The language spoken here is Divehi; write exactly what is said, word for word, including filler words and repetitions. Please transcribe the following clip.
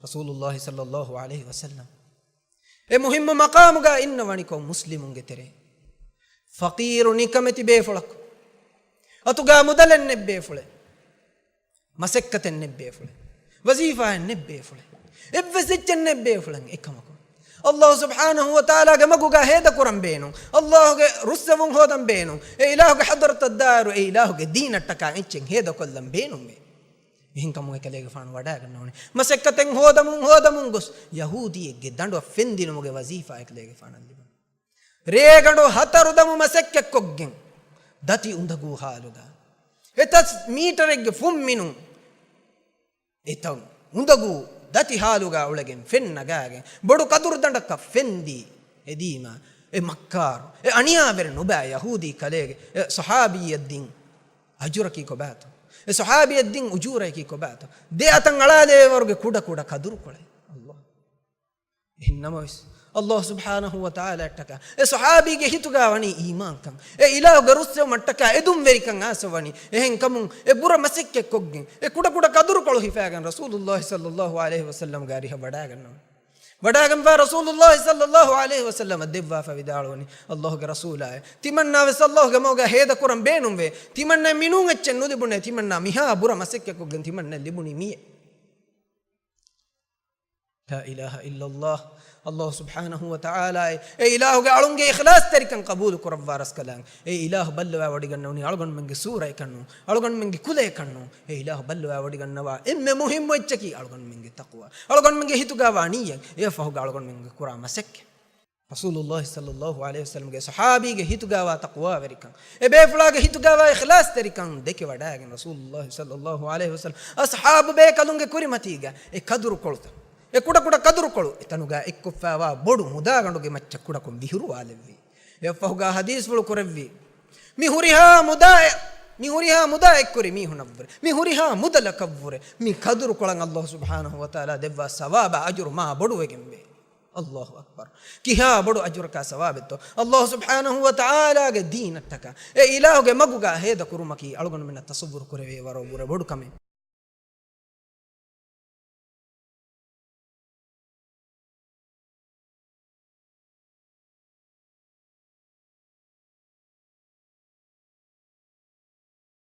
ރަސޫލުﷲ ޞައްލަﷲ ޢަލައިހި ވަސައްލަމް އެ މުހިއްމު މަޤާމުގަ އިންނަވަނިކޮށް މުސްލިމުންގެ ތެރޭ ފަޤީރު ނިކަމެތި ބޭފުޅަކު، އަތުގަ މުދަލެއް ނެތް ބޭފުޅެއް، މަސައްކަތެއް ނެތް ބޭފުޅެއް، ވަޒީފާއެއް ނެތް ބޭފުޅެއް، އެއްވެސް އެއްޗެއް ނެތް ބޭފުޅެއް. އެކަމަކު، ﷲ ސުބްޙާނަހޫ ވަތަޢާލާގެ މަގުގަ ހޭދަކުރަން ބޭނުން، ﷲގެ ރުއްސެވުން ހޯދަން ބޭނުން، އެ އިލާހުގެ ޙަޟްރަތަށް ދާއިރު އެ އިލާހުގެ ދީނަށްޓަކާ އެއްޗެއް ހޭދަކޮށްލަން ބޭނުންވޭ. މިހެންކަމުން އެކަލޭގެފާނު ވަޑައިގަންނަވަނީ، މަސައްކަތެއް ހޯދަމުން ހޯދަމުން ގޮސް، ޔަހޫދީއެއްގެ ދަނޑަށް ފެންދިނުމުގެ ވަޒީފާ އެކަލޭގެފާނަށް ލިބުނު. ރޭގަނޑު ހަތަރު ދަމު މަސައްކަތްކޮށްގެން، ދަތި އުނދަގޫ ހާލުގަ، އެތައް މީޓަރެއްގެ ފުންމިނުން އެތައް އުނދަގޫ ދަތި ހާލުގަ އުޅެގެން ފެން ނަގާގެން، ބޮޑު ކަދުރު ދަނޑަކަށް ފެންދީ ހެދީމަ، އެ މައްކާރު، އެ އަނިޔާވެރި ނުބައި ޔަހޫދީ ކަލޭގެ އެ ޞަޙާބީއަށް ދިން އަޖުރަކީ ކޮބާތޯ؟ އެ ޞަޙާބީއަށް ދިން އުޖޫރަޔަކީ ކޮބާތޯ؟ ދެ އަތަށް އަޅާލޭވަރުގެ ކުޑަ ކުޑަ ކަދުރުކޮޅެއް. އެހެން ނަމަވެސް، ﷲ ސުބްޙާނަހޫ ވަތަޢާލާއަށްޓަކާ، އެ ޞަޙާބީގެ ހިތުގަ ވަނީ އީމާންކަން، އެ އިލާހުގެ ރުއްސެވުމަށްޓަކާ އެދުންވެރިކަން އާސަ ވަނީ. އެހެން ކަމުން އެ ބުރަ މަސައްކަތްކޮށްގެން، އެ ކުޑަ ކުޑަ ކަދުރުކޮޅު ހިފާގެން ރަސޫލުﷲ ޞައްލަﷲ ޢަލައިހި ވަސައްލަމްގެ އަރިހަށް ވަޑައިގަންނަވަނީ. ވަޑައިގެންފާ ރަސޫލުﷲ ޞައްލަﷲ ޢަލައިހި ވަސައްލަމަށް ދެއްވާފަ ވިދާޅުވަނީ، ﷲގެ ރަސޫލާއޭ، ތިމަންނާވެސް ﷲގެ މަގުގަ ހޭދަކުރަން ބޭނުންވޭ. ތިމަންނައަށް މިނޫން އެއްޗެއް ނުލިބުނޭ. ތިމަންނާ މިހާ ބުރަ މަސައްކަތްކޮށްގެން ތިމަންނައަށް ލިބުނީ މިއޭ. ލާ އިލާހަ އިއްލަﷲ. ﷲ ސުބްޙާނަހޫ ވަތަޢާލާއޭ، އެ އިލާހުގެ އަޅުންގެ އިޚްލާޞްތެރިކަން ޤަބޫލު ކުރައްވާ ރަސްކަލާނގެ. އެ އިލާހު ބައްލަވާ ވޮޑިގަންނަވަނީ އަޅުގަނޑުމެންގެ ސޫރައަކަށްނޫން، އަޅުގަނޑުމެންގެ ކުލަޔަކަށްނޫން. އެ އިލާހު ބައްލަވާ ވޮޑިގަންނަވާ އެންމެ މުހިއްމު އެއްޗަކީ އަޅުގަނޑުމެންގެ ތަޤްވާ، އަޅުގަނޑުމެންގެ ހިތުގަވާ ނިއްޔަތް، އެއަށްފަހުގަ އަޅުގަނޑުމެންގެ ކުރާ މަސައްކަތް. ރަސޫލުﷲ ޞައްލަﷲ ޢަލައިހި ވަސައްލަމްގެ ޞަޙާބީގެ ހިތުގަވާ ތަޤްވާވެރިކަން، އެ ބޭފުޅާގެ ހިތުގަވާ އިޚްލާޞްތެރިކަން ދެކެ ވަޑައިގެން، ރަސޫލުﷲ ޞައްލަﷲ ޢަލައިހި ވަސައްލަމް އަޞްޙާބު ބޭކަލުންގެ ކުރިމަތީގަ އެ ކަދުރުކޮޅުތައް، އެ ކުޑަކުޑަ ކަދުރުކޮޅު އެތަނުގަ އެއްކޮށްފާވާ ބޮޑު މުދާގަނޑުގެ މައްޗަށް ކުޑަކޮށް ވިހުރުވާލެއްވި. އެއަށްފަހުގަ ޙަދީޘްފުޅު ކުރެއްވި، މި ހުރިހާ މުދާއެއް، މި ހުރިހާ މުދާ އެއްކުރި މީހުނަށްވުރެ، މި ހުރިހާ މުދަލަކަށްވުރެ، މި ކަދުރުކޮޅަށް ﷲ ސުބްޙާނަހޫ ވަތަޢާލާ ދެއްވާ ސަވާބާ އަޖުރު މާ ބޮޑުވެގެންވޭ. ﷲ އަކްބަރު. ކިހާ ބޮޑު އަޖުރަކާ ސަވާބެއްތޯ؟ ﷲ ސުބްޙާނަހޫ ވަތަޢާލާގެ ދީނަށްޓަކާ، އެ އިލާހުގެ މަގުގަ ހޭދަކުރުމަކީ އަޅުގަނޑުމެންނަށް ތަޞައްވުރު ކުރެވޭ ވަރަށް ވުރެ ބޮޑު ކަމެއް.